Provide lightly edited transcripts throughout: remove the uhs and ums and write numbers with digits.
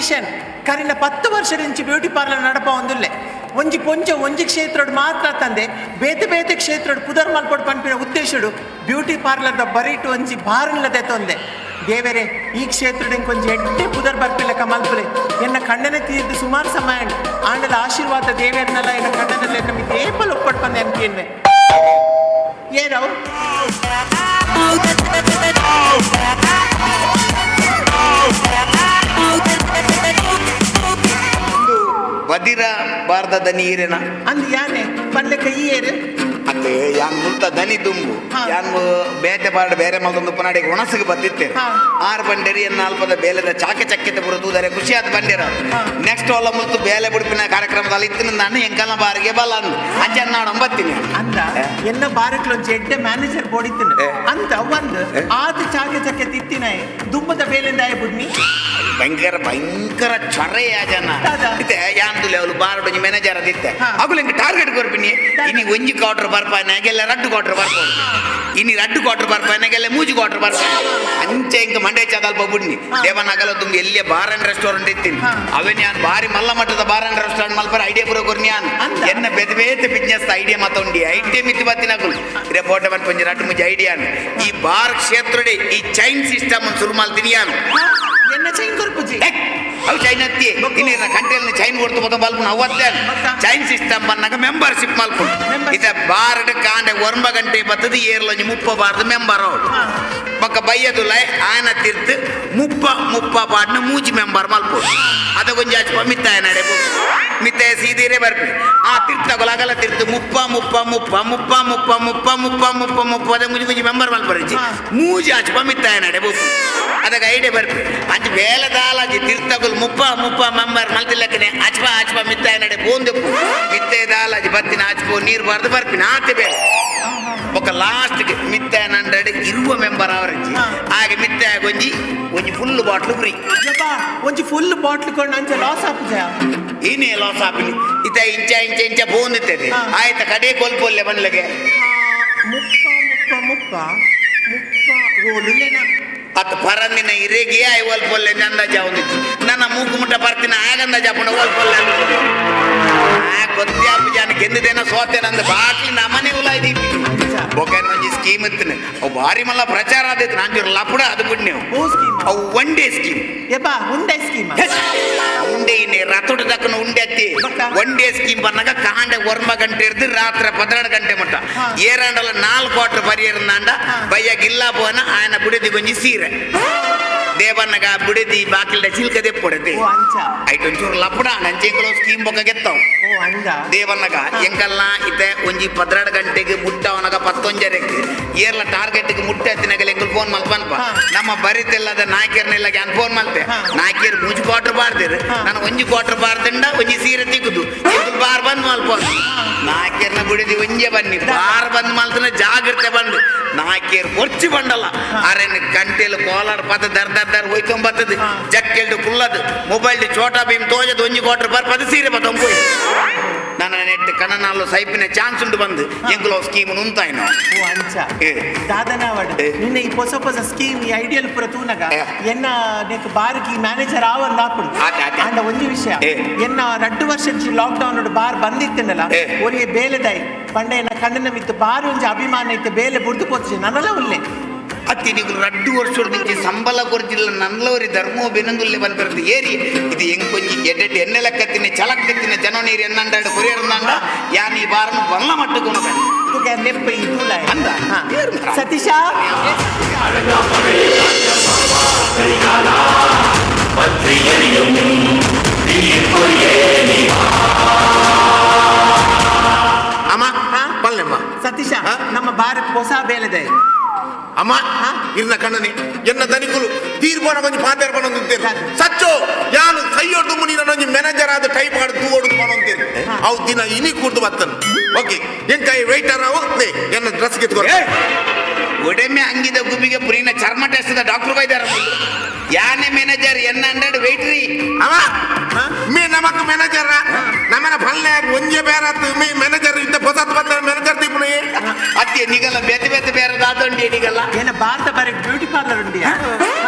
Beautician ಕರಿನ 10 ವರ್ಷದಿಂಚಿ beauty parlour ನಡಪ ಒಂದುಲ್ಲೆ ಒಂಜಿ ಪೊಂಚ ಒಂಜಿ ಕ್ಷೇತ್ರಡ್ ಮಾತ್ರ ತಂದೆ ಬೇತೆ ಬೇತೆ ಕ್ಷೇತ್ರಡ್ ಪುದರ್ ಮಲ್ಪೊಡು ಪನ್ಪಿನ ಉದ್ದೇಶಡು ಬ್ಯೂಟಿ ಪಾರ್ಲರ್ದ ಬರಿಟ್ ಒಂಜಿ ಬಾರನ್ಲ ತೊಂದೆ ದೇವರೇ ಈ ಕ್ಷೇತ್ರಡ್ ಇಂಕೊಂಜಿ ಎಡ್ಡೆ ಪುದರ್ ಬರ್ಪಿಲಕ ಮಲ್ಪುಲೆ ಎನ್ನ ಕಣ್ಣನೆ ತೀರ್ದು ಸುಮಾರು ಸಮಯ ಆಂಡಲ ಆಶೀರ್ವಾದ ದೇವೇರ್ನಲ್ಲ ಎನ್ನ ಕಣ್ಣನಲ್ಲಿ ಎನ್ನ ಮಿತಿ ಏಪಲ್ ಒಪ್ಪಡ್ ಪಂದೆ ಅನ್ಕೇನ್ವೆ ಏನವು ಬದಿರ ಬಾರ್ದದ ನೀರಿನ ಅಂದ್ ಯಾನೆ ಪನ್ಲೆಕ್ಕ ಈ ಏರು ಅತ್ತೆ ಯಾನ್ ಮುಲ್ತ ದನಿ ತುಂಬು ಯಾನ್ ಬೇತೆ ಪಾಡ ಬೇರೆ ಮಲ್ದೊಂದು ಪನಾಡಿಗೆ ಒಣಸಿಗೆ ಬತ್ತಿತ್ತೆ ಆರು ಬಂಡೇರಿ ಎನ್ನ ಅಲ್ಪದ ಬೇಲೆದ ಚಾಕೆ ಚಕ್ಕೆತೆ ಪೂರ ತೂದರೆ ಖುಷಿ ಆದ ಬಂಡೇರ ನೆಕ್ಸ್ಟ್ ಒಲ್ಲ ಮುಲ್ತು ಬೇಲೆ ಬಿಡುಪಿನ ಕಾರ್ಯಕ್ರಮದಲ್ಲಿ ಇತ್ತಿನ ನಾನು ಎಂಕಲ್ನ ಬಾರಿಗೆ ಬಲ್ಲ ಅಂದ್ ಅಂಚೆ ನಾಡು ಒಂಬತ್ತೀನಿ ಅಂದ ಎನ್ನ ಬಾರಕ್ಲೊಂಚಿ ಎಡ್ಡೆ ಮ್ಯಾನೇಜರ್ ಬೋಡಿತ್ತಿನ ಅಂತ ಒಂದು ಆತ ಚಾಕೆ ಚಕ್ಕೆ ತಿತ್ತಿನ ದುಂಬದ ಬೇಲೆಂದ ಆಯ ಬುಡ್ನಿ ಭಯಂಕರ ಭಯಂಕರ ಚೊರೆಯ ಜನ ಇತ್ತೆ ಯಾನ್ ಲೆವೆಲ್ ಬಾರ್ ಒಂಜಿ ಮ್ಯಾನೇಜರ್ ಅದಿತ್ತೆ ಅಗುಲು ಇಂಕ ಟಾರ್ಗೆಟ್ ಕೊರ್ಪಿನಿ ಇನಿ ಒಂಜಿ ಕ್ವಾರ್ಟರ್ ಬರ್ಪಾನಾಗೆಲ್ಲ ರಡ್ಡು ಕ್ವಾರ್ಟರ್ ಬರ್ಪ ಇನಿ ರಡ್ಡು ಕ್ವಾರ್ಟರ್ ಬರ್ಪಾನಾಗೆಲ್ಲ ಮೂಜಿ ಕ್ವಾರ್ಟರ್ ಬರ್ಪ ಅಂಚೆ ಇಂಕ ಮಂಡೆ ಚಾದಲ್ಪ ಬುಡ್ನಿ ದೇವನಗಲ ತುಂಬ ಎಲ್ಲಿಯ ಬಾರ್ ಅಂಡ್ ರೆಸ್ಟೋರೆಂಟ್ ಇತ್ತೀನಿ ಅವನ್ ಯಾನ್ ಬಾರಿ ಮಲ್ಲ ಮಟ್ಟದ ಬಾರ್ ಅಂಡ್ ರೆಸ್ಟೋರೆಂಟ್ ಮಲ್ಪರ ಐಡಿಯಾ ಪೂರ ಕೊರ್ನಿ ಯಾನ್ ಎನ್ನ ಬೇತೆ ಬೇತೆ ಬಿಸ್ನೆಸ್ ಐಡಿಯಾ ಮತ್ತೊಂಡಿ ಐಡಿಯಾ ಮಿತಿ ಬತ್ತಿನಗುಲು ಇರೆ ಫೋಟೋ ಪಂಜಿ ರಡ್ಡು ಮುಂಜಿ ಐಡಿಯಾ ಈ ಬಾರ್ ಕ್ಷೇತ್ರಡೆ ಈ ಚೈನ್ ಸಿಸ್ಟಮ್ ಶುರು ಮಲ್ತೀನಿ ಯಾನ್ ಎನ್ನ ಚೈನ್ ಕೊರ್ಪುಜಿ ಅವು ಚೈನ್ ಅತ್ತಿ ಇನ್ನೇನ ಕಂಟೆಲ್ನ ಚೈನ್ ಕೊಡ್ತು ಮೊತ್ತ ಬಲ್ಪುನ ಅವತ್ತೆ ಚೈನ್ ಸಿಸ್ಟಮ್ ಬನ್ನಾಗ ಮೆಂಬರ್ಶಿಪ್ ಮಲ್ಪುಂಡು ಇತ ಬಾರ್ಡ್ ಕಾಂಡೆ 9 ಗಂಟೆ ಬತ್ತದ ಏರ್ಲೊಂಜಿ 30 ಬಾರ್ದು ಮೆಂಬರ್ ಅವಳು ಬೊಕ್ಕ ಬಯ್ಯದುಲ ಆಯನ ತೀರ್ತು 30 ಪಾಡ್ನ ಮೂಜಿ ಮೆಂಬರ್ ಮಲ್ಪುಂಡು ಅದ ಕೊಂಚ ಅಚ್ಪ ಮಿತ್ತಾಯ ನಡೆ ಮಿತ್ತಾಯ ಸೀದೀರೆ ಬರ್ಪಿ ಆ ತೀರ್ಥಗೊಲ ಅಗಲ ತೀರ್ತು 30 30 30 30 30 30 30 30 30 ಅದೇ ಮುಂಜಿ ಮುಂಜಿ ಮೆಂಬರ್ ಮಲ್ಪರಿಚಿ ಮೂಜಿ ಆಚ್ಪ ಮಿತ್ತಾಯ ನಡೆ ಬೋಪು ಅದಕ್ಕೆ ಐಡಿಯಾ ಬರ್ಪಿ ಅಂಚ ಬೇಲೆ ದಾಲಾಜಿ ತೀರ್ಥಗುಲ್ 30 30 ಮೆಂಬರ್ ಮಲ್ತಿಲ್ಲಕ್ಕನೆ ಅಚ್ಪ ಅಚ್ಪ ಮಿತ್ತಾಯ ನಡೆ ಬೋಂದೆಪ್ಪು ಮಿತ್ತೆ ದಾಲಾಜಿ ಬತ್ತಿನ ಆಚ್ಪೋ ನೀರು ಬಾರ್ದು ಬರ್ಪಿನ ಆತೆ ಬೇಲೆ ಬೊಕ್ಕ ಲಾಸ್ಟ್ಗೆ ಮಿತ್ತಾಯ ನಂಡಡೆ ಇರುವ ಮೆಂಬರ್ ಅವರಜ್ಜಿ ಹಾಗೆ ಮಿತ್ತಾಯ ಗೊಂಜಿ ಒಂಜಿ ಫುಲ್ ಬಾಟ್ಲು ಫ್ರೀ ಒಂಜಿ ಫುಲ್ ಬಾಟ್ಲು ಕೊಂಡು ಅಂಚ ಲಾಸ್ ಆಪುಜ ಏನೇ ಲಾಸ್ ಆಪಿನಿ ಇತ ಇಂಚ ಇಂಚ ಇಂಚ ಬೋಂದಿತ್ತದೆ ಆಯ್ತ ಕಡೆ ಕೊಲ್ಪೊಲ್ಲೆ ಬನ್ಲಗೆ 30 30 30 30 ಓಲುಲ್ಲೇನ ಅತ್ ಪರಂದಿನ ಇರೆಗೆ ಆಯ್ ಒಲ್ಪೊಲ್ಲೆ ಅಂದಾಜ ಒಂದಿಚ್ಚಿ ನನ್ನ ಮೂಗು ಮುಟ್ಟ ಬರ್ತಿನ ಆಗಂದಾಜ ಪುಣ ಒಲ್ಪೊಲ್ಲೆ ಆ ಗೊತ್ತಾಪು ಜಾನ ಗೆಂದಿದೇನ ಸೋತೇನಂದ ಬಾಟ್ಲಿ ನಮನೆ ಉಲಾಯ್ದಿ ಬೊಕೆನ್ ಒಂಜಿ ಸ್ಕೀಮ್ ಇತ್ತಿನ ಅವು ಭಾರಿ ಮಲ್ಲ ಪ್ರಚಾರ ಆದಿತ್ತು ನಾನು ಚೂರು ಲಪುಡ ಅದು ಬಿಡ್ನೇವು ಅವು ಒನ್ ಡೇ ಸ್ಕೀಮ್ ಯಬ್ಬಾ ಉಂಡೆ ಸ್ಕೀಮ್ ಉಂಡೆ ಇನ್ನೆ ರಥೋಟ ತಕ್ಕನ ಉಂಡೆ ಅತ್ತಿ ಒನ್ ಡೇ ಸ್ಕೀಮ್ ಬನ್ನಾಗ ಕಾಂಡೆ 9 ಗಂಟೆ ಇರ್ದು ರಾತ್ರಿ 12 ಗಂಟೆ ಮಟ್ಟ ಏರಾಂಡಲ 4 ಕ್ವಾರ್ಟರ್ ಪರಿಯರ್ನಾಂಡ ಬಯ್ಯ ಗಿಲ್ಲಾ ಪೋನ ఆయన ಬುಡದಿ ಗೊಂಜಿ ಸೀರೆ ದೇವನ್ನಗ ಬುಡದಿ ಬಾಕಿಲ್ಡ ಚಿಲ್ಕ ದೆಪ್ಪೊಡತೆ ಐಟ್ ಒಂಚೂರು ಲಪಡ ನಂಚೆಂಕಲೋ ಸ್ಕೀಮ್ ಬೊಕ್ಕ ಗೆತ್ತಾವು ದೇವನ್ನಗ ಎಂಕಲ್ನ ಇತ್ತೆ ಒಂಜಿ 12 ಗಂಟೆಗೆ ಮುಟ್ಟವನಗ 11:30ಕ್ಕೆ ಏರ್ಲ ಟಾರ್ಗೆಟ್ಗೆ ಮುಟ್ಟ ಹತ್ತಿನಗಲ ಎಂಕಲ್ ಫೋನ್ ಮಲ್ಪನ್ಪ ನಮ್ಮ ಬರಿತೆಲ್ಲದ ನಾಯ್ಕರ್ನೆಲ್ಲ ಯಾನ್ ಫೋನ್ ಮಲ್ತೆ ನಾಯ್ಕರ್ ಮೂಜಿ ಕ್ವಾರ್ಟರ್ ಬಾರ್ದಿರು ನಾನು ಒಂಜಿ ಕ್ವಾರ್ಟರ್ ಬಾರ್ದಂಡ ಒಂಜಿ ಸೀರೆ ತಿಕ್ಕುದು ಎಂಕಲ್ ಬಾರ್ ಬಂದ್ ಮಲ್ಪ ನಾಯ್ಕರ್ನ ಬಿಡಿದಿ ಒಂಜೆ ಬನ್ನಿ ಬಾರ್ ಬಂದ್ ಮಲ್ತನ ಜಾಗ್ರತೆ ಬಂದು ನಾಯ್ಕೇರ್ ಕೊರ್ಚಿ ಬಂಡಲ್ಲ ಅರೆ ಗಂಟೆಲು ಕೋಲಾರ ಪದ there there there ಹೋಯ್ಕೊಂಬತ್ತದು ಜಕ್ಕೆಲ್ಡು ಕುಲ್ಲದು ಮೊಬೈಲ್ ಚೋಟಾ ಭೀಮ್ ತೋಜದು ಒಂಜಿ ಕ್ವಾರ್ಟರ್ ಬರ್ಪದ ಸೀರೆ ಬತ್ತೊಂಬೋಯ್ ನನ್ನ ನೆಟ್ ಕಣ್ಣನಾಲು ಸೈಪಿನ ಚಾನ್ಸ್ ಉಂಟು ಬಂದು ಎಂಕುಲೋ ಸ್ಕೀಮ್ ಉಂತಾಯ್ನು ಓ ಅಂಚ ದಾದನಾವಡ್ ನಿನ್ನ ಈ ಹೊಸ ಹೊಸ ಸ್ಕೀಮ್ ಈ ಐಡಿಯಲ್ ಪೂರ ತೂನಗ ಎನ್ನ ನೆಕ್ ಬಾರ್కి ಮ್ಯಾನೇಜರ್ ಆವಂದ್ ಆಪುಂಡು ಅಂಡ ಒಂಜಿ ವಿಷಯ ಎನ್ನ 2 ವರ್ಷ ಲಾಕ್ ಡೌನ್ ಬಾರ್ ಬಂದಿತ್ತನಲ್ಲ ಒರಿಯೆ ಬೇಲೆದಾಯಿ ಪಂಡ ಎನ್ನ ಕಣ್ಣನ ಮಿತ್ತು ಬಾರಿ ಒಂಜಿ ಅಭಿಮಾನ ಇತ್ತು ಬೇಲೆ ಬುಡ್ದು ಪೋತು ನನ್ನಲ ಉಲ್ಲೆ ಅತ್ತಿ ನೀವು 2 ವರ್ಷ ಸಂಬಳ ಕೊರ್ಜಿಲ್ಲ ನನ್ನಲವರಿ ಧರ್ಮೋ ಬೆನಂದುಲ್ಲೆ ಬಂದಿರದು ಏರಿ ಇದು ಎಂಕೊಂಜಿ ಎಡ್ಡೆಡ್ ಎಣ್ಣೆ ಲೆಕ್ಕತ್ತಿನ ಚಲಕ್ಕತ್ತಿನ ಜನ ನೀರು ಎನ್ನಂಡಾಡು ಕೊರಿಯರ್ನಂಡ ಯಾನ್ ಈ ಬಾರನ್ನು ಬಲ್ಲ ಮಟ್ಟಕ್ಕೆ ನೆಪ್ಪ ಈ ತೂಲ ಅಂದ ಸತೀಶ ಅಮ್ಮ ಪಲ್ಲೆಮ್ಮ ಸತೀಶ ನಮ್ಮ ಭಾರತ್ ಹೊಸ ಬೇಲೆದೆ ಅಮ್ಮ ಇರ್ನ ಕಣ್ಣನಿ ಎನ್ನ ದನಿಕುಲು ತೀರ್ಪೋನ ಕೊಂಚ ಪಾತೇರ್ ಪನೊಂದಿತ್ತೇರು ಸಚ್ಚೋ ಯಾನು ಸೈಯೊಡ್ದು ಮುನಿ ನನ್ನೊಂಜಿ ಮ್ಯಾನೇಜರ್ ಆದ ಟೈಪ್ ಆಡ್ ತೂ ಒಡ್ದು ಪನೊಂದಿರು ಅವು ದಿನ ಇನಿ ಕೂಡ್ದು ಬತ್ತನು ಓಕೆ ಎಂಕಾಯಿ ವೇಟರ್ ಅವು ಎನ್ನ ಡ್ರೆಸ್ ಕಿತ್ಕೊರ ಒಡೆಮೆ ಅಂಗಿದ ಗುಬ್ಬಿಗೆ ಪುರಿನ ಚರ್ಮ ಟೆಸ್ಟ್ ಡಾಕ್ಟರ್ ಬೈದಾರ ಯಾನೆ ಮ್ಯಾನೇಜರ್ ಎನ್ನ ಹಂಡ್ರೆಡ್ ವೇಟ್ರಿ ಅವ ಮೀ ನಮಕ್ ಮ್ಯಾನೇಜರ್ ನಮ್ಮನ ಫಲ್ಲೆ ಒಂಜೆ ಬೇರೆ ಮೀ ಮ್ಯಾನೇಜರ್ ಇದ್ದ ಹೊಸತ್ ಬತ್ತ ಮ್ಯಾನೇಜರ್ ತಿಪ್ಪುನಿ ಅತ್ತೆ ನಿಗಲ್ಲ ಬೇತೆ ಬೇತೆ ಬೇರೆ ದಾದೊಂಡಿ ನಿಗಲ್ಲ ಏನ ಭಾರತ ಬಾರಿ ಬ್ಯೂಟಿ ಪಾರ್ಲರ್ ಉಂಡಿಯಾ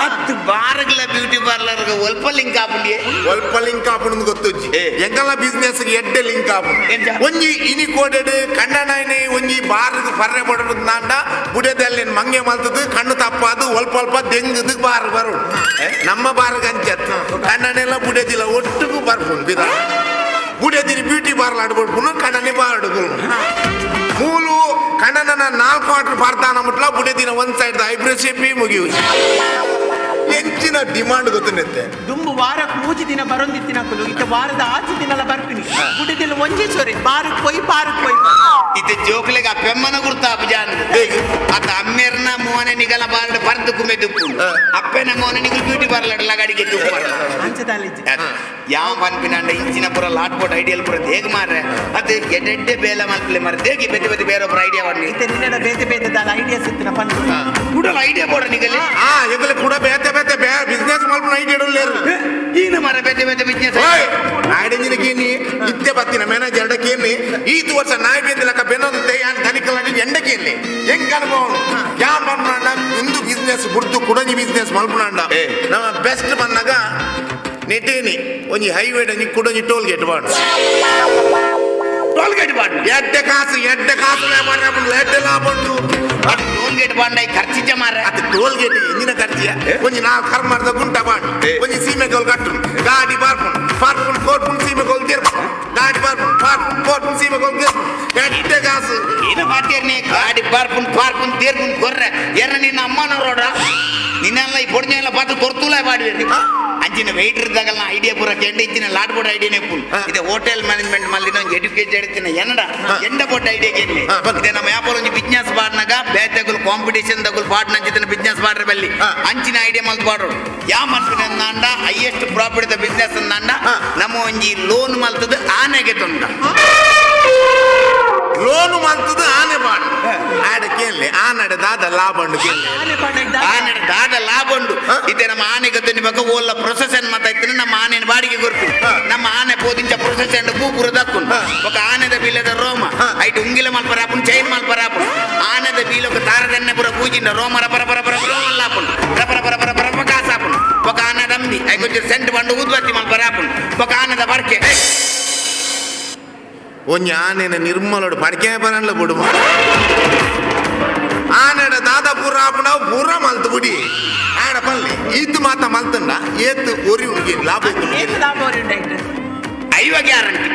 ಹತ್ತು ಬಾರಗಳ ಬ್ಯೂಟಿ ಪಾರ್ಲರ್ ಪಾರ್ಲರ್ ಒಲ್ಪ ಲಿಂಕ್ ಆಪುಂಡಿ ಒಲ್ಪ ಲಿಂಕ್ ಆಪುಂಡು ಗೊತ್ತುಜ್ಜಿ. ಏ. ಎಂಕಲ್ನ ಬಿಸ್ನೆಸ್ ಎಡ್ಡೆ ಲಿಂಕ್ ಆಪುಂಡು. ಎಂಚ? ಒಂಜಿ ಇನಿ ಕೋಡೆಡ್ ಕಣ್ಣನಾಯನೆ ಒಂಜಿ ಬಾರ್ಗ್ ಪರ್ರೆ ಬಡದು ನಾಂಡ ಬುಡೆದಲ್ಲಿ ಮಂಗೆ ಮಲ್ತದು ಕಣ್ಣು ತಪ್ಪಾದು ಒಲ್ಪ ಒಲ್ಪ ದೆಂಗದು ಬಾರ್ ಬರು. ನಮ್ಮ ಬಾರ್ಗ್ ಅಂಚತ್ ಕಣ್ಣನೆಲ್ಲ ಬುಡೆದಿಲ್ಲ ಒಟ್ಟುಗು ಬರ್ಪುಂಡು ಬಿದ ಬುಡೆದಿನಿ ಬ್ಯೂಟಿ ಪಾರ್ಲರ್ ಆಡ್ಬಿಡ್ಪುನು ಕಣ್ಣನೆ ಬಾರ್ಡು ಮೂಲು ಕಣ್ಣನ ನಾಲ್ಕು ವಾಟರ್ ಪಾರ್ತಾನ ಮುಟ್ಲ ಬುಡೆದಿನ ಒಂದ್ ಸೈಡ್ ಐಬ್ರೋ ಶೇಪಿ ಮುಗಿಯು. ಎಂಚಿನ ಡಿಮಾಂಡ್ ಗೊತ್ತನೆತ್ತೆ. ದುಂಬು ವಾರಕ್ಕೆ ಮೂಜಿ ದಿನ ಬರೊಂದಿತ್ತಿನಕುಲು ಇತ್ತ ವಾರದ ಆಚೆ ದಿನಲ ಬರ್ಪಿನಿ. ಗುಡಿದಿಲ್ಲ ಒಂಜಿ ಸೊರಿ ಬಾರಕ್ ಪೋಯಿ ಬಾರಕ್ ಪೋಯಿ. ಇತ್ತೆ ಜೋಕ್ಲೆಗ್ ಆ ಪೆಮ್ಮನ ಗುರ್ತ ಅಪಜಾನ್. ಅತ್ತ ಅಮ್ಮೇರ್ನ ಮೋನೆ ನಿಗಲ ಬಾರ್ಡ್ ಪರ್ದು ಕುಮೆ ದುಪ್ಪು. ಅಪ್ಪೆನ ಮೋನೆ ನಿಗಲ್ ಬ್ಯೂಟಿ ಪಾರ್ಲರ್ ಲಗಾಡಿಗೆ ದುಪ್ಪು. ಅಂಚದಾಲಿಜ್ಜಿ. ಯಾವ ಪನ್ಪಿನಂಡ ಇಂಚಿನ ಪೂರ ಲಾಟ್ ಬೋಟ್ ಐಡಿಯಲ್ ಪೂರ ದೇಗ್ ಮಾರ್ರೆ. ಅದು ಎಡೆಡ್ಡೆ ಬೇಲೆ ಮಲ್ಪಲೆ ಮಾರ್ರೆ. ದೇಗಿ ಬೇತೆ ಬೇತೆ ಬೇರೆ ಒಬ್ಬರ ಐಡಿಯಾ ಬನ್ನಿ. ಇತ್ತೆ ನಿನ್ನಡ ಬೇತೆ ಬೇತೆ ದಾಲ ಐಡಿಯಾಸ್ ಇತ್ತಿನ ಪನ್ಪು. ಕುಡಲ ಐಡಿಯಾ ಬೋಡ ನಿಗಲಿ. ಆ ಎಂಕಲೆ ಕೂಡ ಬೇತೆ ಬೇತೆ ಬಿಸ್ನೆಸ್ ಮಲ್ಪುನ ಐಡಿಯಾ ಇಡಲ್ಲೇರು. ಈನ ಮಾರ್ರೆ ಬೇತೆ ಬೇತೆ ಬಿಸ್ನೆಸ್. ಓಯ್ ನಾಡಿಂಜಿನ ಕೇನಿ ಇತ್ತೆ ಬತ್ತಿನ ಮ್ಯಾನೇಜರ್ ಕೇನಿ ಈತು ವರ್ಷ ನಾಯಿ ಬೇದಿಲಕ್ಕ ಬೆನ್ನೊಂದು ಯಾನ್ ಧನಿಕಲಾಡಿ ಎಂಡ ಕೇನಿ ಹೆಂಗ್ ಅನುಭವ ಯಾನ್ ಮಲ್ಪುನಾಂಡ ಇಂದು ಬಿಸ್ನೆಸ್ ಬುಡ್ದು ಕುಡಂಜಿ ಬಿಸ್ನೆಸ್ ಮಲ್ಪುನಾಂಡ. ಏ. ನಮ್ಮ ಬೆಸ್ಟ್ ಬಂದಾಗ ನೆಟೇನಿ ಒಂಜಿ ಹೈವೇ ಒಂಜಿ ಕುಡಂಜಿ ಟೋಲ್ ಗೇಟ್ ಬಾಡು. ಟೋಲ್ ಗೇಟ್ ಬಾಂಡ್. ಎಡ್ಡೆ ಕಾಸು ಎಡ್ಡೆ ಕಾಸು ವ್ಯಾಪಾರ ಆಪುಂಡು, ಎಡ್ಡೆ ಲಾಭ ಉಂಟು. ಟೋಲ್ ಗೇಟ್ ಬಾಂಡ್ I ಖರ್ಚಿಜ ಮಾರ್ರೆ. ಅದು ಟೋಲ್ ಗೇಟ್ ಇಂಜಿನ ಖರ್ಚಿಯ ಒಂಜಿ ನಾಲ್ ಕರ್ಮಾರ್ದ ಗುಂಟ ಬಾಂಡ್. ಏ. ಒಂಜಿ ಸೀಮೆ ಕೋಲ್ ಕಟ್ಟು ಗಾಡಿ ಬಾರ್ಪುಂಡು ಪಾರ್ಪುಂಡು ಕೋರ್ಪುಂಡು ಸೀಮೆ ಕೋಲ್ ತೀರ್ಪುಂಡು ಗಾಡಿ ಬಾರ್ಪುಂಡು ಪಾರ್ಪುಂಡು ಕೋರ್ಪುಂಡು ಸೀಮೆ ಕೋಲ್ ತೀರ್ಪುಂಡು ಎಡ್ಡೆ ಕಾಸು. ಏನು ಮಾತೇರ್ನಿ ಗಾಡಿ ಬಾರ್ಪುಂಡು ಪಾರ್ಪುಂಡು ತೇರ್ಪುಂಡು ಕೊರ್ರೆ ಎರ್ರ ನಿನ್ನ ಅಮ್ಮನ ರೋಡ ನಿನ್ನೆಲ್ಲ ಈ ಪೊಡಿನ ಪಾತ್ರ ಕೊರ್ತೂಲ ಬಾಡುವೆ. ಅಂಚಿನ ವೆಯ್ಟರ್ ದಾಗಲ್ಲ ಐಡಿಯಾ ಪೂರ ಕೆಂಡ ಇಂಚಿನ ಲಾಟ್ ಬೋರ್ಡ್ ಐಡಿಯಾನೇ ಪುಲ್. ಇದೆ ಹೋಟೆಲ್ ಮ್ಯಾನೇಜ್ಮೆಂಟ್ ಮಲ್ಲಿನ ಒಂಜಿ ಎಜುಕೇಟೆಡ್ ಇತ್ತಿನ ಎನ್ನಡ ಎಂಡ ಬೋರ್ಡ್ ಐಡಿಯಾ ಕೇಳಿ. ಬನ್ನಿ. ಇದೆ ನಮ್ಮ ವ್ಯಾಪಾರ ಒಂಜಿ ಬಿಸ್ನೆಸ್ ಬಾಡ್ನಾಗ ಬೇತೆಗುಲ್ ಕಾಂಪಿಟೇಷನ್ ದಗುಲ್ ಪಾಡ್ ನಂಚಿನ ಬಿಸ್ನೆಸ್ ಬಾಡ್ರೆ ಬಲ್ಲಿ. ಅಂಚಿನ ಐಡಿಯಾ ಮಲ್ತ್ ಬಾಡೋಡು ಯಾ ಮಲ್ಪಿನ ಅಂದಾಂಡ ಹೈಯೆಸ್ಟ್ ಪ್ರಾಫಿಟ್ the business ಅಂದಾಂಡ. ನಮ್ಮ ಒಂಜಿ ಲೋನ್ ಮಲ್ತದ ಆನೆಗೆ ತೊಂದ. ಲೋನು ಮಲ್ತದ ಆನೆ ಬಾಂಡ್ ಆಡ ಕೇಳಿ ಆನಡೆ ದಾದ ಲಾಭ ಉಂಡು ಕೇಳಿ. ಆನೆ ಬಾಂಡ್ ಇದ್ದ. ಆನೆ ದಾದ ಲಾಭ ಉಂಡು. ಇದೆ ನಮ್ಮ ಆನೆಗೆ ತೊಂದಿ ಬಕ್ಕ ಓಲ್ಲ ಪ್ರೊಸೆಸನ್ ಮಾತಾಯ್ತೀನಿ ನಮ್ಮ ಆನೆನ ಬಾಡಿಗೆ ಕೊರ್ಪು. ನಮ್ಮ ಆನೆ ಪೋದಿಂಚ ಪ್ರೊಸೆಸನ್ ಪೂಪುರ ದಕ್ಕುಂಡು. ఒక ಆನೆದ ಬೀಲದ ರೋಮ ಐಟ್ ಉಂಗಿಲ ಮಲ್ಪರ ಆಪುಂಡು ಚೈನ್ ಮಲ್ಪರ ಆಪುಂಡು. ಆನೆದ ಬೀಲೊಕ ತಾರದನ್ನೆ ಪೂರ ಪೂಜಿಂಡ ರೋಮ ರಪರ ಪರ ಪರ ರೋಮ ಆಪುಂಡು ರಪರ ಪರ ಪರ ಪರ ಕಾಸ ಆಪುಂಡು. ఒక ಆನೆದ ಅಂಬಿ I కొంచెం ಸೆಂಟ್ ಬಂಡು ಊದ್ಬತ್ತಿ ಮಲ್ಪರ ಆಪುಂಡು. ఒక ಆನೆದ ಬಡ್ಕೆ. ಒಂಜಿ ಆನೆನ ನಿರ್ಮಲೋಡು ಪಡ್ಕೆ ಬರಲ್ಲ ಬಿಡು. ಆನೆಡ ದಾದ ಪೂರ ಆಪುಂಡ ಪೂರ ಮಲ್ತು ಬಿಡಿ ಆಡ ಪಲ್ಲೆ ಈತು ಮಾತ ಮಲ್ತಂಡ ಏತು ಒರಿ ಉಂಡು ಲಾಭ ಇತ್ತು. ಏತ್ ಲಾಭ ಅವ್ರು ಉಂಟಾಯ್ತು? ಐವ ಗ್ಯಾರಂಟಿ.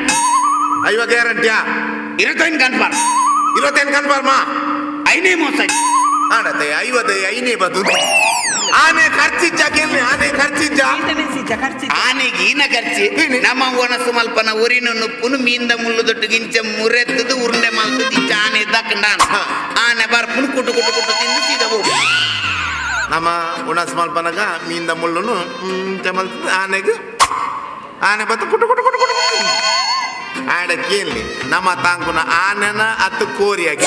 ಐವ ಗ್ಯಾರಂಟಿಯಾ? ಇರತೈನ್ ಕನ್ಫರ್ಮ್. ಇರತ್ತೇನು ಕನ್ಫರ್ಮಾ? ಐನೇ ಮೋಸ. ಆಡತ್ತೆ ಐವತ್ತು ಐನೇ ಬದು ಆನೆ ಖರ್ಚಿಜ್ಜ ಕೇಳಿ ಆನೆ ಖರ್ಚಿಜ್ಜ. ಮೇಂಟೆನೆನ್ಸ್ ಇಜ್ಜ ಖರ್ಚು ಇಜ್ಜ. ಆನೆಗೆ ಈನ ಖರ್ಚಿ. ಏನಿ? ನಮ್ಮ ಒಣಸು ಮಲ್ಪನ ಒರಿನ ನುಪ್ಪುನು ಮೀಂದ ಮುಳ್ಳು ದೊಡ್ಡ ಗಿಂಚ ಮುರೆತ್ತದು ಉರುಂಡೆ ಮಲ್ತದು ಇಂಚ ಆನೆ ದಕ್ಕಂಡ ಆನೆ ಬರ್ಪುನು ಕುಟು ಕುಟು ಕುಟು ತಿಂದು ಸೀದಾ ಹೋಗು. ನಮ್ಮ ಉಣಸ್ ಮಲ್ಪನಗ ಮೀಂದ ಮುಳ್ಳುನು ಇಂಚ ಮಲ್ತದು ಆನೆಗೆ ಆನೆ ಬತ್ತು ಕುಟು ಕುಟು ಕುಟು ಕುಟು ಕುಟು. ಆಡ ಕೇಳಿ ನಮ್ಮ ತಾಂಕುನ ಆನೆನ ಅತ್ತು ಕೋರಿಯಾಗಿ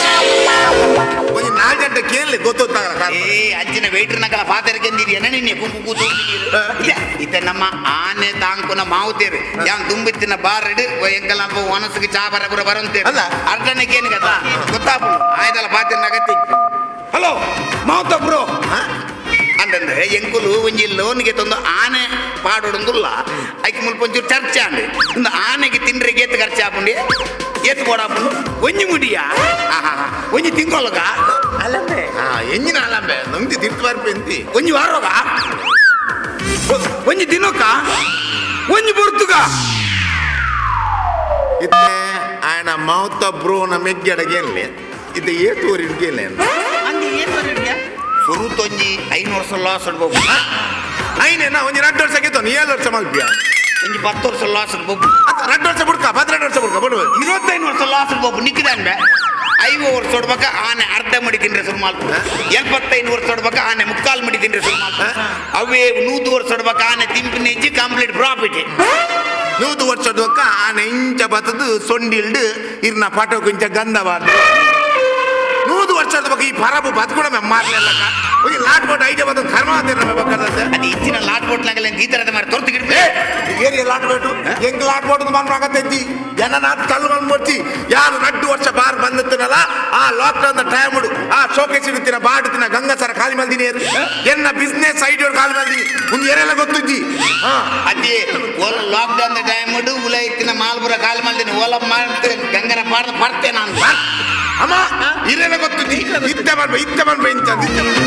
ಒಂಜಿ ನಾಲ್ಕು ಗಂಟೆ ಕೇಳಿ ಗೊತ್ತಾಗಲ್ಲ. ಏ ಅಂಚಿನ ವೆಯ್ಟರ್ ನಕಲ ಪಾತೆರಕೆಂದಿರಿ ಎನ್ನ ನಿನ್ನೆ ಕುಂಕು ಕೂತು ಇತ್ತೆ ನಮ್ಮ ಆನೆ ತಾಂಕುನ ಮಾವುತೇರು ಯಾನ್ ತುಂಬಿತ್ತಿನ ಬಾರಡು ಎಂಕಲ ಒಣಸುಗೆ ಚಾ ಬರ ಪುರ ಬರಂತೇರು. ಅಲ್ಲ. ಅರ್ಧನಕ್ಕೆ ಏನು ಕಥಾ ಗೊತ್ತಾಪುಂಡು ಆಯ್ತಲ್ಲ ಪಾತೆರ್ ಅಗತ್ಯ. ಹಲೋ ಮಾವುತ ಬ್ರೋ ಅಂತಂದ್ರೆ ಎಂಕುಲು ಒಂಜಿ ಲೋನ್ಗೆ ತಂದು ಆನೆ ಪಾಡೋಡೊಂದುಲ್ಲ ಐಕ್ ಮುಲ್ಪ ಒಂಚೂರು ಚರ್ಚೆ ಅಂಡ್ ಇಂದು ಆನೆಗೆ ತಿಂಡ್ರೆ ಏತ್ ಖರ್ಚು ಆಪುಂಡಿ ಏತ್ ಬೋಡಾಪುಂಡು ಒಂಜಿ ಮುಡಿಯಾ ಆಹಾ ಒಂಜಿ ತಿಂಗೊಳಗ. ಅಲ್ಲಂಬೆ. ಹಾ ಎಂಜಿನ ಅಲ್ಲಂಬೆ ನಮ್ದು ತಿರ್ತು ಬರ್ಪು ಎಂತಿ. ಒಂಜಿ ವಾರೋಗ ಒಂಜಿ ದಿನಕ್ಕ ಒಂಜಿ ಪೊರ್ತುಗ. ಇತ್ತೆ ಆಯನ ಮಾವುತ ಬ್ರೋನ ಮೆಗ್ಗಡಗೇನ್ಲೆ ಇತ್ತೆ ಏತು ಊರಿನ ಕೇಳಿ. ಅಂದು ಏನ್ ಬರೋಡ್ಯಾ? ಸುರುತೊಂಜಿ 5 ವರ್ಷ ಲಾಸ್ ಇಡ್ಬೋದು. ಐನೇನ ಒಂಜಿ 2 ವರ್ಷ ಗೆತ್ತೋನು 7 ವರ್ಷ ಮಲ್ಪಿಯ. ಒಂಜಿ 10 ವರ್ಷ ಲಾಸ್ ಇಡ್ಬೋದು. ಅತ್ತ 2 ವರ್ಷ ಬುಡ್ಕ 12 ವರ್ಷ ಬುಡ್ಕ ಬಿಡು. 25 ವರ್ಷ ಲಾಸ್ ಇಡ್ಬೋದು ನಿಕ್ಕಿದಾನ್ಬೆ. 5 ವರ್ಷ ಹೊಡ್ಬೇಕ ಆನೆ ಅರ್ಧ ಮಡಿ ತಿಂದ್ರೆ ಶುರು ಮಾಡ್ತು. 75 ವರ್ಷ ಹೊಡ್ಬೇಕ ಆನೆ ಮುಕ್ಕಾಲು ಮಡಿ ತಿಂದ್ರೆ ಶುರು ಮಾಡ್ತು. ಅವೇ 100 ವರ್ಷ ಹೊಡ್ಬೇಕ ಆನೆ ತಿಂಪಿನ ಕಂಪ್ಲೀಟ್ ಪ್ರಾಫಿಟ್. 100 ವರ್ಷದ ಆನೆ ಇಂಚ ಬತ್ತದು ಸೊಂಡಿಲ್ಡು ಇರ್ನ ಪಾಟೋಕು ಇಂಚ ಗಂಧ ಬಾರ್ದು. 100 ವರ್ಷದ ಬಗ್ಗೆ ಈ ಪರಬು ಬದುಕುಣ ಮಾರ್ಲಿಲ್ಲಕ್ಕ ಒಂಜಿ ಲಾಟ್ ಬೋಟ್ ಐಡಿಯಾ ಬಂದ ಕರ್ಮ ಬೇಕಾದತ್ತೆ. ಅದು ಇಚ್ಚಿನ ಲಾಟ್ ಬೋಟ್ಲಾಗಲ್ಲ ಈ ತರದ ಮಾಡಿ ತೊರ್ತು ಗಿಡ್ಬೆ. ಏರಿಯ ಲಾಟ್ ಬೋಟು ಹೆಂಗ್ ಲಾಟ್ ಬೋಟ್ ಮನ್ಮಾಗತ್ತೈತಿ ಜನನಾಥ್ ಕಲ್ಲು ಬಂದ್ಬಿಡ್ತಿ ಯಾರು 2 ವರ್ಷ ಬಾರ್ ಬಂದಿತ್ತನಲ್ಲ ಆ ಲಾಕ್ ಡೌನ್ ಟೈಮ್ ಆ ಶೋಕೇಶ್ ಇಡುತ್ತಿನ ಬಾಡುತ್ತಿನ ಗಂಗಸರ ಖಾಲಿ ಮಲ್ದಿನೇರು ಎನ್ನ ಬಿಸ್ನೆಸ್ ಐಡಿಯಾ ಖಾಲಿ ಮಲ್ದಿನಿ ಒಂದು ಏರೆಲ್ಲ ಗೊತ್ತುಜ್ಜಿ. ಹಾ. ಅದೇ ಓಲ ಲಾಕ್ ಡೌನ್ ಟೈಮ್ ಉಲ ಇತ್ತಿನ ಮಾಲ್ಪುರ ಖಾಲಿ ಮಲ್ದಿನಿ ಓಲ ಮಾಡ್ತೆ ಗಂಗರ ಪಾಡ್ದ ಪಡ್ತೆ ನಾನು. ಅಮ್ಮ ಇರೆಲ್ಲ ಗೊತ್ತುಜ್ಜಿ. ಇತ್ತೆ ಬರ್ಬ ಇತ್ತೆ ಬರ್ಬ ಇಂಚ ಇತ್ತೆ ಬರ್ಬ.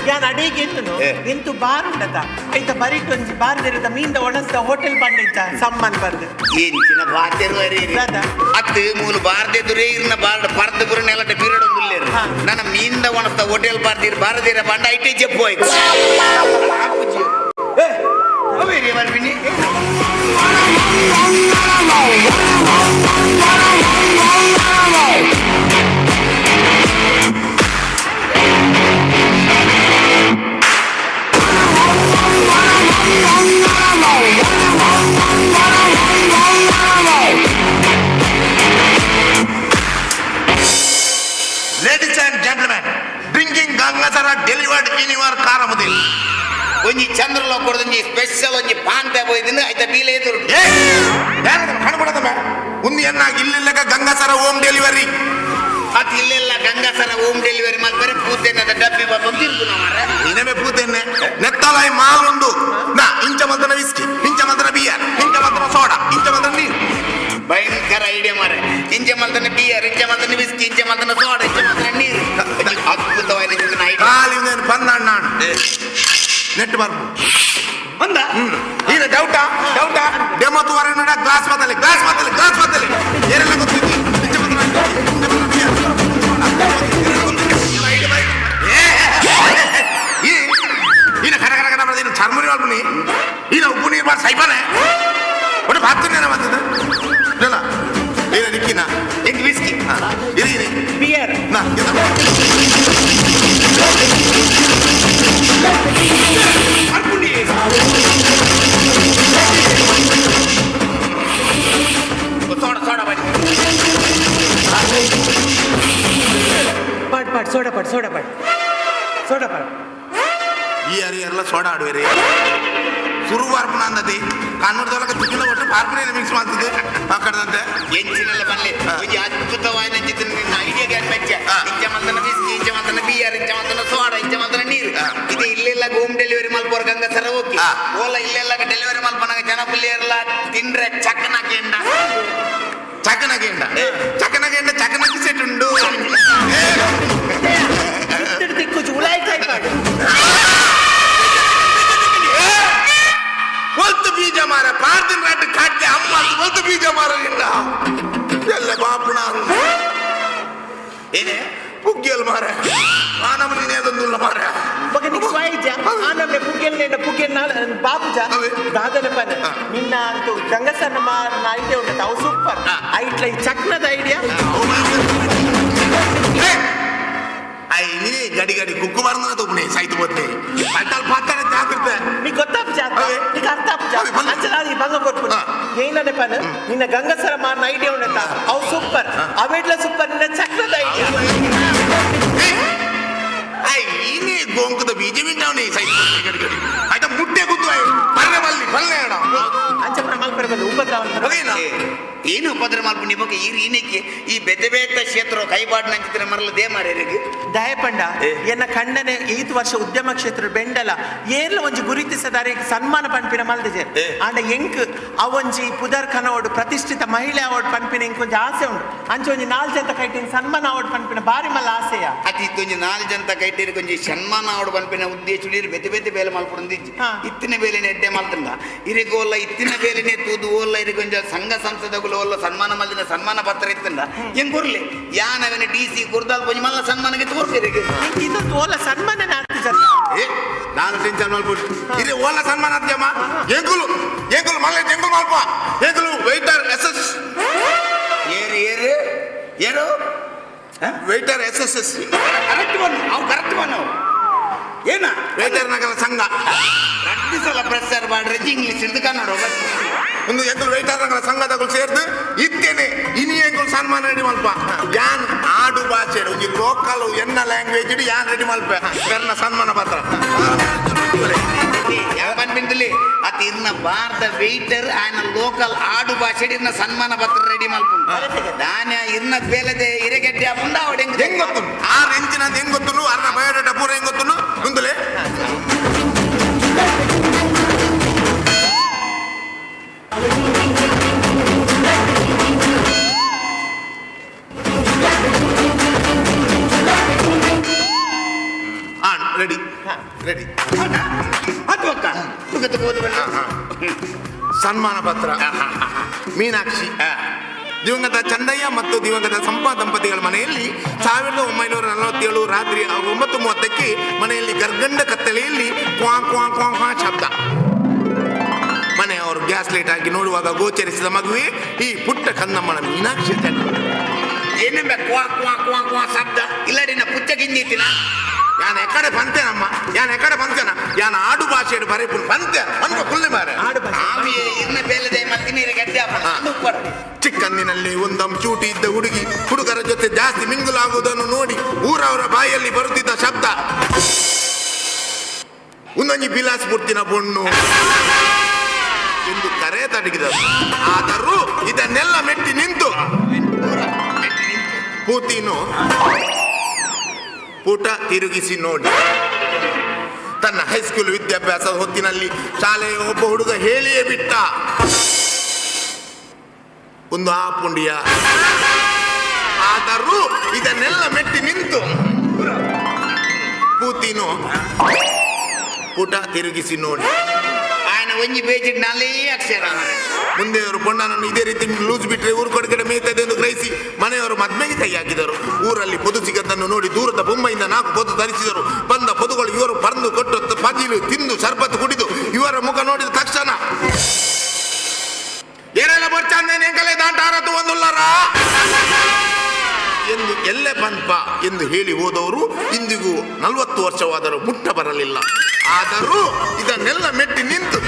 ಯಾನ್ ಅಡಿಗೆ ಎಂತನು ಎಂತು ಬಾರ್ ಉಂಡತ ಐತ ಬರಿಟ್ ಒಂಜಿ ಬಾರ್ ದೇರದ ಮೀನ್ದ ಒಣಸ್ದ ಹೋಟೆಲ್ ಬಂಡಿಂಚ ಸಮ್ಮನ್ ಬಂದು ಎಂಚಿನ ಬಾತೆರು ಅರಿ ದಾದ? ಅತ್ತು ಮೂಲು ಬಾರ್ದೆದುರೇ ಇರ್ನ ಬಾರ್ಡ ಪರ್ದ ಪುರ ನೆಲಟ ಪೀರಿಯಡ್ ಒಂದು ಉಲ್ಲೇರು. ಹಾ. ನನ್ನ ಮೀನ್ದ ಒಣಸ್ದ ಹೋಟೆಲ್ ಬಾರ್ದಿರ್ ಬಾರದಿರ ಬಾಂಡ ಐಟೇ ಜಪ್ಪು ಆಯ್ತು. ಅವೇರಿ ಬರ್ಬಿನಿ. Ladies and gentlemen, drinking Gangasara delivered in your car ಮುದಿಲ್. ಒಂಜಿ ಚಂದ್ರಲೋ ಕೊಡ್ದೊಂಜಿ ಸ್ಪೆಷಲ್ ಒಂಜಿ ಪಾನ್ ಪೋಯ್ದಿನ ಐತ ಬೀಲೆ ಎದುರು. ಏ ಕಣ್ಕೊಡದ ಒಂದು ಎನ್ನಾಗಿ ಇಲ್ಲಿಲ್ಲಕ ಗಂಗಾಸರ ಹೋಮ್ ಡೆಲಿವರಿ. ಅತ್ ಇಲ್ಲೆಲ್ಲ ಗಂಗಾಸರ ಹೋಮ್ ಡೆಲಿವರಿ ಮಾಡ್ತಾರೆ ಪೂತೇನದ ಡಬ್ಬಿ ಬಾಬು ತಿರ್ಗು ಮಾರ. ನಿನಮೆ ಪೂತೆನ್ನೆ ನೆತ್ತಲಾಯಿ ಮಾಲುಂಡು ನಾ ಇಂಚ ಮಂತನ ವಿಸ್ಕಿ ಇಂಚ ಮಂತನ ಬಿಯರ್ ಇಂಚ ಮಂತನ ಸೋಡಾ ಇಂಚ ಮಂತನ ನೀರು. ಭಯಂಕರ ಐಡಿಯಾ ಮಾರೆ. ಇಂಚ ಮಲ್ತನ ಬಿಯರ್ ಇಂಚ ಮಲ್ತನ ವಿಸ್ಕಿ ಇಂಚ ಮಲ್ತನ ಸೋಡಾ ಇಂಚ ಮಲ್ತನ ನೀರು. ಒಂಜಿ ಅದ್ಭುತವಾದ ಐಡಿಯಾ. ಖಾಲಿ నేను ಪಂದ ಅಣ್ಣ ನೆಟ್ ಬರ್ಪು ಒಂದ ಈನ ಡೌಟಾ ಡೌಟಾ ಡೆಮೋ ತುವರೆ ನೋಡ ಗ್ಲಾಸ್ ಬದಲೆ ಗ್ಲಾಸ್ ಬದಲೆ ಗ್ಲಾಸ್ ಬದಲೆ ಏರೆಲ್ಲ ಗೊತ್ತಿದ್ದಿ ಇಂಚ ಮಂತನ ಇಂಚ ಮಂತನ ಬಿಯರ್ ಈನ ಕರ ಕರ ಕರ ಮಾಡಿದ ಚರ್ಮುರಿ ಮಾಡ್ಬುನಿ ಈನ ಉಪ್ಪು ನೀರು ಮಾಡಿ ಸೈಪಾನೆ ಒಟ್ಟು ಬಾತ್ತುನೇನ ಬಂದದ್ದು ಇಲ್ಲ ಈನ ನಿಕ್ಕಿನ ಎಂಕ್ ವಿಸ್ಕಿ ಇದು ಈನೆ ಬಿಯರ್ ನಾ ಸೋಡಾ ಸೋಡಾ ಬನ್ನಿ. ಪಾಡ್ ಪಾಡ್ ಸೋಡಾ ಪಾಡ್ ಸೋಡಾ ಪಾಡ್ ಸೋಡಾ ಪಾಡ್. ಈ ಅರಿ ಎಲ್ಲ ಸೋಡಾ ಆಡುವೆರಿ ಸುರುವಾರ್ಪುಣ ಅಂದತಿ ಕನ್ನಡದೊಳಗೆ ತಿಕ್ಕಿನ ಒಟ್ಟು ಪಾರ್ಪುನೇ ಮಿಕ್ಸ್ ಮಾಡ್ತದೆ ಪಕ್ಕದಂತೆ. ಎಂಚಿನೆಲ್ಲ ಬನ್ನಿ ಒಂಜಿ ಅದ್ಭುತವಾದ ಚಿತ್ರ ನಿನ್ನ ಐಡಿಯಾ ಗ್ಯಾನ್ ಮೆಚ್ಚ. ಹಾ. ಇಂಚ ಮಲ್ತನ ವಿಸ್ಕಿ ಇಂಚ ಮಲ್ತನ ಬಿಯರ್ ಇಂಚ ಮಲ್ತನ ಸೋಡಾ ಇಂಚ ಮಲ್ತನ ನೀರು. ಹಾ. ಇದು ಇಲ್ಲೆಲ್ಲ ಹೋಮ್ ಡೆಲಿವರಿ ಮಲ್ಪೋರ್ ಗಂಗಸರ ಓಕೆ. ಹಾ. ಓಲ ಇಲ್ಲೆಲ್ಲ ಡೆಲಿವರಿ ಮಲ್ಪನಾಗ ಜನ ಪುಲ್ಲಿಯರೆಲ್ಲ ತಿಂಡ್ರೆ ಚಕ್ಕನ ಕೆಂಡ. ಚಕನಗೆಂಡ ಚಕನಗೆಂಡ ಚಕನಕ್ಕೆ ಸೆಟ್ ಉಂಡು. ಇತ್ತಡು ತಿಕ್ಕುಜು ಉಲಾಯಿ ಕಾಯಿ ಪಾಡು. ಒಲ್ತು ಬೀಜ ಮಾರ ಪಾರ್ದಿನ ರಾಟ್ ಕಾಟ್ಲೆ ಅಮ್ಮ ಒಲ್ತು ಬೀಜ ಮಾರ ಇಲ್ಲ ಎಲ್ಲ ಬಾಪುಣ ಏನೇ ಪುಗ್ಗಿಯಲ್ ಮಾರ ಆ ನಮ್ಮನೆ ನೇದೊಂದುಲ್ಲ ಮಾರ. ಬೊಕ ನಿಕ್ ಸ್ವಾಯಿಜ ಆ ನಮ್ನೆ ಪುಗ್ಗೆಲ್ ನೇಡ ಪುಗ್ಗೆಲ್ ನಾಲ್ ಬಾಪುಜ ಅವೇ. ದಾದನೆ ಪನ ಹಾ. ನಿನ್ನ ಅಂತೂ ಗಂಗಸರ್ನ ಮಾರನ ಐಡಿಯಾ ಉಂಟು ಅವು ಸೂಪರ್. ಹಾ. ಐಟ್ಲ ಈ ಚಕ್ನದ ಐಡಿಯಾ. I ನೀ ಗಡಿ ಗಡಿ ಕುಕ್ಕು ಬಾರ್ದ ತೋಪುನೆ ಸೈತು ಬೋತ್ನೆ ಪಟ್ಟಲ್ ಪಾತ್ರೆ ಜಾಗ್ರತೆ. ನೀ ಗೊತ್ತಾಪುಜ ಅವೇ. ನೀ ಅರ್ಥ ಆಪುಜ. ಅವೇ, ಬನ್ನಿ. ಅಂಚ ನಾನು ಈ ಬಂಗ ಕೊಟ್ಬಿಡು. ಹಾ. ಏನನೆ ಪನ ನಿನ್ನ ಗಂಗಸರ ಮಾರನ ಐಡಿಯಾ ಉಂಟಾ ಅವು ಸೂಪರ್ ಅವೆಟ್ಲ ಸೂಪರ್ ನಿನ್ನ ಚಕ್ರದ ಐಡಿಯಾ. I ನೀ ಗೋಂಕದ ಬೀಜ ಮಿಂಡವನೆ ಸೈತು ಬೋತ್ನೆ ಗಡಿ ಗಡಿ ಆಯ್ತಾ ಮುಟ್ಟೆ ಗುದ್ದು I ಪಲ್ಲೆ ಬಲ್ಲಿ ಪಲ್ಲೆ ಅಡ. ಅಂಚ ಪ್ರಮಾಣ ಬರಬಲ್ಲ ಉಪದ್ರವ ಅದೇನಾ? ಏನು ಉಪದ್ರ ಮಲ್ಪು ನಿಮಗೆ ಈ ರೀನಕ್ಕೆ ಈ ಬೆತೆ ಬೇತ ಕ್ಷೇತ್ರ ಕೈಬಾಡ್ ನಂಚಿತ್ರ ಮರಲ they ಮಾರೇರಿಗೆ. ದಯಪಂಡ ಎನ್ನ ಖಂಡನೆ ಈತ್ ವರ್ಷ ಉದ್ಯಮ ಕ್ಷೇತ್ರ ಬೆಂಡಲ ಏರ್ಲ ಒಂಜಿ ಗುರುತಿಸದಾರೆ ಸನ್ಮಾನ ಪನ್ಪಿನ ಮಲ್ದಿಜೆ. ಆಂಡ ಎಂಕ್ ಅವೊಂಜಿ ಪುದರ್ ಕನವೋಡು ಪ್ರತಿಷ್ಠಿತ ಮಹಿಳೆ ಅವಾರ್ಡ್ ಪನ್ಪಿನ ಎಂಕ್ ಒಂಜಿ ಆಸೆ ಉಂಡು. ಅಂಚ ಒಂಜಿ ನಾಲ್ ಜನ ಕೈಟಿನ ಸನ್ಮಾನ ಅವಾರ್ಡ್ ಪನ್ಪಿನ ಬಾರಿ ಮಲ್ಲ ಆಸೆಯ. ಅತಿ ಇತ್ತೊಂಜಿ ನಾಲ್ ಜನತ ಕೈಟೇರಿ ಕೊಂಜಿ ಸನ್ಮಾನ ಅವಡು ಪನ್ಪಿನ ಉದ್ದೇಶ ಇರು ಬೆತೆ ಬೆತೆ ಬೇಲೆ ಮಲ್ಪುಂದಿಜ್ಜಿ. ಹಾ. ಇತ್ತಿನ ಬೇಲೆನೆ ಎಡ್ಡೆ ಮಲ್ತಂಡ ಇರಿಗೋಲ್ಲ ಇತ್ತಿನ ಬೇಲೆನೆ ತೂದು ಓಲ್ಲ ಇರಿಗೊಂಜ ಸಂಘ ಸಂಸ್ಥೆದಗುಲು ಓಲ್ಲ ಸನ್ಮಾನ ಮಲ್ದಿನ ಸನ್ಮಾನ ಪತ್ರ ಇತ್ತಂಡ ಹೆಂಗ್ ಕೊರ್ಲಿ ಯಾನವನ ಡಿ ಸಿ ಕುರ್ದಾಲ್ ಕೊಂಜಿ ಮಲ್ಲ ಸನ್ಮಾನಕ್ಕೆ ತೋರ್ಸಿರಿಗೆ. ಎಂಕ್ ಇದೊಂದು ಓಲ ಸನ್ಮಾನ ಆತಿಜ. ಏ ನಾನು ಟೆನ್ಷನ್ ಮಲ್ಪುಡು ಇದು ಓಲ ಸನ್ಮಾನ ಆತ್ಯಮ್ಮ ಎಂಕುಲು ಎಂಕುಲು ಮಲ್ಲ ಎಂಕುಲು ಮಲ್ಪ ಎಂಕುಲು ವೆಯ್ಟರ್ ಎಸ್ ಎಸ್ ಏರು ಏರು ಏರು waiter yes yes yes correct ಬನ್ನು ಅವು ಕರೆಕ್ಟ್ ಬನ್ನು ಏನ ವೆಯ್ಟರ್ ನಗರ ಸಂಘ. ರಡ್ಡು ಸಲ ಪ್ರೆಸ್ಸರ್ ಮಾಡ್ರೆ ಇಂಗ್ಲೀಷ್ ಹಿಡಿದು ಕನ್ನಡ ಒಂದು ಎಂಕುಲು ವೆಯ್ಟರ್ ನಗರ ಸಂಘದಗಳು ಸೇರ್ದು ಇತ್ತೇನೆ ಇನಿ ಎಂಕುಲು ಸನ್ಮಾನ ರೆಡಿ ಮಲ್ಪ ಯಾನ್ ಆಡು ಭಾಷೆ ಒಂಜಿ ಲೋಕಲ್ ಎನ್ನ ಲ್ಯಾಂಗ್ವೇಜ್ ಯಾನ್ ರೆಡಿ ಮಲ್ಪ ಬೆರ್ನ ಸನ್ಮಾನ ಪತ್ರ. ಪನ್ಪಿಂತಲಿ ಅತ್ ಇರ್ನ ಬಾರ್ದ ವೆಯ್ಟರ್ ಆಯನ ಲೋಕಲ್ ಆಡು ಭಾಷೆ ಇರ್ನ ಸನ್ಮಾನ ಪತ್ರ ರೆಡಿ ಮಲ್ಪುಂಡು ದಾನ ಇರ್ನ ಬೇಲದೆ ಇರೆಗೆಡ್ಡೆ ಆಪುಂಡ ಅವಡೆ ಹೆಂಗ್ ಗೊತ್ತು ಆ ರೆಂಚಿನ ಹೆಂಗ್ ಗೊತ್ತು ಅರ್ನ ಬಯೋಡಾಟಾ ಪೂರ ಹೆಂಗ್ ಗೊತ್ತು ಮುಂದಲೆ ರೆಡಿ ರೆಡಿ ಅದು ಅಕ್ಕ ತುಗ ತುಗ ಓದು ಬನ್ನಿ. ಸನ್ಮಾನ ಪತ್ರ ಮೀನಾಕ್ಷಿ ದಿವಂಗತ ಚಂದಯ್ಯ ಮತ್ತು ದಿವಂಗತ ಸಂಪಾ ದಂಪತಿಗಳ ಮನೆಯಲ್ಲಿ 1947 ರಾತ್ರಿ 9:30ಕ್ಕೆ ಮನೆಯಲ್ಲಿ ಗರ್ಗಂಡ ಕತ್ತಲೆಯಲ್ಲಿ ಕ್ವಾ ಕ್ವಾ ಕ್ವಾ ಕ್ವಾ ಶಬ್ದ. ಮನೆಯವರು ಗ್ಯಾಸ್ ಲೈಟ್ ಹಾಕಿ ನೋಡುವಾಗ ಗೋಚರಿಸಿದ ಮಗುವೆ ಈ ಪುಟ್ಟ ಕಂದಮ್ಮನ ಮೀನಾಕ್ಷಿ ಚಂದ. ಏನೆಂಬ ಕ್ವಾ ಕ್ವಾ ಕ್ವಾ ಕ್ವಾ ಶಬ್ದ ಇಲ್ಲಡಿನ ಪುಚ್ಚ ಗಿಂಜಿತ್ತಿನ ಯಾನ್ ಎಕಡೆ ಪಂತೇನಮ್ಮ, ಯಾನ್ ಎಕಡೆ ಪಂತೇನ, ಯಾನ್ ಆಡು ಭಾಷೆಡು ಬರೆಪುನ್ ಪಂತೆ ಅನ್ಕೋ ಕುಲ್ಲೆ ಮಾರೆ. ಆಡು ಭಾಷೆ. ಆವಿಯೇ ಇರ್ನ ಬೇಲದೆ ಮಲ್ತಿನ ಇರೆಗೆಡ್ಡೆ ಆಪುಂಡ ಉಪ್ಪಡು. ಚಿಕ್ಕಂದಿನಲ್ಲಿ ಒಂದಂ ಚೂಟಿ ಇದ್ದ ಹುಡುಗಿ ಹುಡುಗರ ಜೊತೆ ಜಾಸ್ತಿ ಮಿಂಗುಲಾಗುವುದನ್ನು ನೋಡಿ ಊರವರ ಬಾಯಲ್ಲಿ ಬರುತ್ತಿದ್ದ ಶಬ್ದ ಉನ್ನೊಂಜಿ ಬಿಲಾಸ್ ಪುರ್ತಿನ ಪೊಣ್ಣು ಎಂದು ಕರೆ ತಡಗಿದರು. ಆದರೂ ಇದನ್ನೆಲ್ಲ ಮೆಟ್ಟಿ ನಿಂತು ಪೂತಿನು ಪುಟ ತಿರುಗಿಸಿ ನೋಡಿ ತನ್ನ ಹೈಸ್ಕೂಲ್ ವಿದ್ಯಾಭ್ಯಾಸದ ಹೊತ್ತಿನಲ್ಲಿ ಶಾಲೆಯ ಒಬ್ಬ ಹುಡುಗ ಹೇಳಿಯೇ ಬಿಟ್ಟ ಒಂದು ಆ ಪುಂಡಿಯ. ಆದರೂ ಇದನ್ನೆಲ್ಲ ಮೆಟ್ಟಿ ನಿಂತು ಪೂತಿನು ಪುಟ ತಿರುಗಿಸಿ ನೋಡಿ ఆయన ಒಂಜಿ ಪೇಜ್ ನಾಲೇ ಅಕ್ಷರ. ಮುಂದೆಯವರು ಪೊಣ್ಣನನ್ನು ಇದೇ ರೀತಿ ಲೂಸ್ ಬಿಟ್ಟರೆ ಊರು ಕಡೆ ಮೇಯ್ತದೆ ಎಂದು ಗ್ರಹಿಸಿ ಮನೆಯವರು ಮದ್ಮೆಗೆ ಕೈ ಹಾಕಿದರು. ಊರಲ್ಲಿ ಪೊದು ಸಿಗದ್ದನ್ನು ನೋಡಿ ದೂರದ ಬೊಂಬೈಯಿಂದ 4 ಪೊದು ತರಿಸಿದರು. ಬಂದ ಪೊದುಗಳು ಇವರು ಬಂದು ಕೊಟ್ಟು ಪಜಿಲು ತಿಂದು ಶರ್ಬತ್ತು ಕುಡಿದು ಇವರ ಮುಖ ನೋಡಿದ ತಕ್ಷಣ ಏರೆಲ್ಲ ಬರ್ಚಾಂದೇನೆ ದಾಂಟಾರತು ಒಂದುಲ್ಲರ ಎಂದು ಎಲ್ಲೆ ಪನ್ಪ ಎಂದು ಹೇಳಿ ಹೋದವರು ಇಂದಿಗೂ 40 ವರ್ಷವಾದರೂ ಮುಟ್ಟ ಬರಲಿಲ್ಲ. ಆದರೂ ಇದನ್ನೆಲ್ಲ ಮೆಟ್ಟಿ ನಿಂತು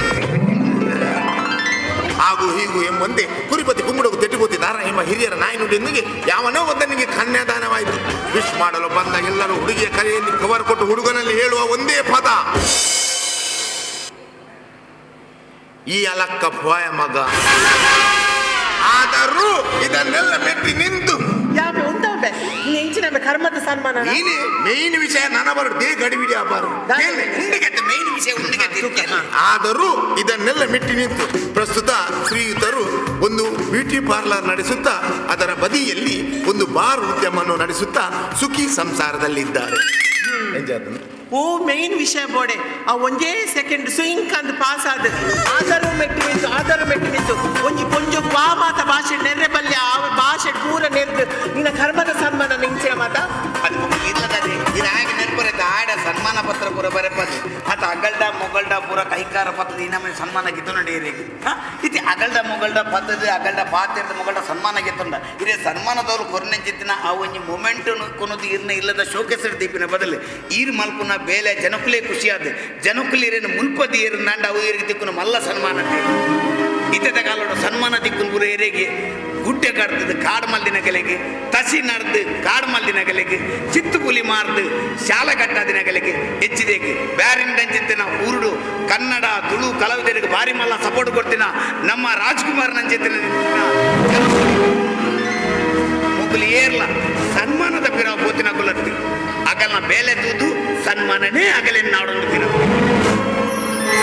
ಹಾಗೂ ಹೀಗೂ ಎಂಬಂತೆ ಕುರಿಪತಿ ಕುಂಬುಡಗು ತೆಟ್ಟಿಪೋತಿ ದಾರ ಎಂಬ ಹಿರಿಯರ ನಾಯಿ ನುಡಿಯೊಂದಿಗೆ ಯಾವನೋ ಒದ್ದನಿಗೆ ಕನ್ಯಾದಾನವಾಯಿತು. ವಿಶ್ ಮಾಡಲು ಬಂದ ಎಲ್ಲರೂ ಹುಡುಗಿಯ ಕರೆಯಲ್ಲಿ ಕವರ್ ಕೊಟ್ಟು ಹುಡುಗನಲ್ಲಿ ಹೇಳುವ ಒಂದೇ ಪದ, ಈ ಅಲಕ್ಕ ಪೋಯ ಮಗ. ಆದರೂ ಇದನ್ನೆಲ್ಲ ಮೆಟ್ಟಿ ನಿಂತು ಯಾವೆ ಉಂಟವೆ ಇಂಚಿನ ಕರ್ಮದ ಸನ್ಮಾನ. ನೀನೇ ಮೇನ್ ವಿಷಯ ನನ್ನ ಬರು they ಗಡಿಬಿಡಿ ಅಬಾರು. ಉಂಡಿಗತ್ತೆ ಮೇನ್ ವಿಷಯ ಉಂಡಿಗತ್ತೆ. ಆದರೂ ಇದನ್ನೆಲ್ಲ ಮೆಟ್ಟಿ ನಿಂತು ಪ್ರಸ್ತುತ ಶ್ರೀಯುತರು ಒಂದು ಬ್ಯೂಟಿ ಪಾರ್ಲರ್ ನಡೆಸುತ್ತಾ ಅದರ ಬದಿಯಲ್ಲಿ ಒಂದು ಬಾರ್ ಉದ್ಯಮವನ್ನು ನಡೆಸುತ್ತಾ ಸುಖಿ ಸಂಸಾರದಲ್ಲಿದ್ದಾರೆ. ಓ ಮೇನ್ ವಿಷಯ ಬೋಡೆ ಆ ಒಂದೇ ಸೆಕೆಂಡ್ ಸುಯಿಂಕ್ ಅಂದ್ ಪಾಸ್ ಆದ ಆದರೂ ಮೆಟ್ಟಿ ನಿಂತು, ಆದರೂ ಮೆಟ್ಟಿ ನಿಂತು ಒಂಜಿ ಕೊಂಜು ವಾ ಮಾತ ಭಾಷೆ ನೆರ್ರೆ ಬಲ್ಯ ಆ ಭಾಷೆ ಪೂರ ನೆರ್ದು ನಿನ್ನ ಕರ್ಮದ ಸನ್ಮಾನ ನಿಂಚಿನ ಮಾತ. ಅದು ಇಲ್ಲದದೆ ಇದು ಆಗ ನೆನಪರೈತೆ ಆಡ ಸನ್ಮಾನ ಪತ್ರ ಪೂರ ಬರೆಪದು ಆತ ಅಗಲ್ಡ ಮೊಗಲ್ಡ ಪೂರ ಕೈಕಾರ ಪತ್ತದ ಇನ್ನೊಮ್ಮೆ ಸನ್ಮಾನ ಗಿತ್ತುಂಡ ಏರಿಗೆ ಇತಿ ಅಗಲ್ಡ ಮೊಗಲ್ಡ ಪತ್ತದ ಅಗಲ್ಡ ಪಾತಿರದ ಮೊಗಲ್ಡ ಸನ್ಮಾನ ಗಿತ್ತುಂಡ ಇದೇ ಸನ್ಮಾನದವರು ಕೊರ್ನೆಂಚಿತ್ತಿನ ಆ ಒಂಜಿ ಮೊಮೆಂಟ್ ಕೊನದು ಇರ್ನ ಇಲ್ಲದ ಶೋಕೇಸರ್ ದೀಪಿನ ಬದಲು ಈರ್ ಮಲ್ಪುನ ಬೇಲೆ ಜನಕುಲೇ ಖುಷಿಯಾದ ಜನಕುಲಿ ಇರೇನು ಮುಲ್ಪದಿ ಏರು ನಾಂಡ ಅವು ಏರಿಗೆ ತಿಕ್ಕುನ ಮಲ್ಲ ಸನ್ಮಾನ ಇತ್ತದ ಕಾಲೋಡು ಸನ್ಮಾನ ದಿಕ್ಕುನ ಪೂರ ಏರಿಗೆ ಗುಡ್ಡೆ ಕಡ್ದದ್ದು ಕಾಡು ಮಲ್ದಿನ ಕಲೆಗೆ ತಸಿ ನಡ್ದು ಕಾಡು ಮಲ್ದಿನ ಕಲೆಗೆ ಚಿತ್ತು ಪುಲಿ ಮಾರ್ದು ಶಾಲ ಕಟ್ಟಾದಿನ ಕಲೆಗೆ ಹೆಚ್ಚಿದೇಗೆ ಬ್ಯಾರಿನ ನಂಚಿತ್ತಿನ ಊರುಡು ಕನ್ನಡ ತುಳು ಕಲಾವಿದರಿಗೆ ಭಾರಿ ಮಲ್ಲ ಸಪೋರ್ಟ್ ಕೊಡ್ತೀನ ನಮ್ಮ ರಾಜ್ಕುಮಾರ್ ನಂಚಿತ್ತಿನ ಮೊಗಲು ಏರ್ಲ ಸನ್ಮಾನದ ಪಿರ ಪೋತಿನ ಕುಲತ್ತಿ ಅಗಲ್ನ ಬೇಲೆ ತೂದು ಸನ್ಮಾನನೇ ಅಗಲಿನ ನಾಡೊಂದು ಪಿರ.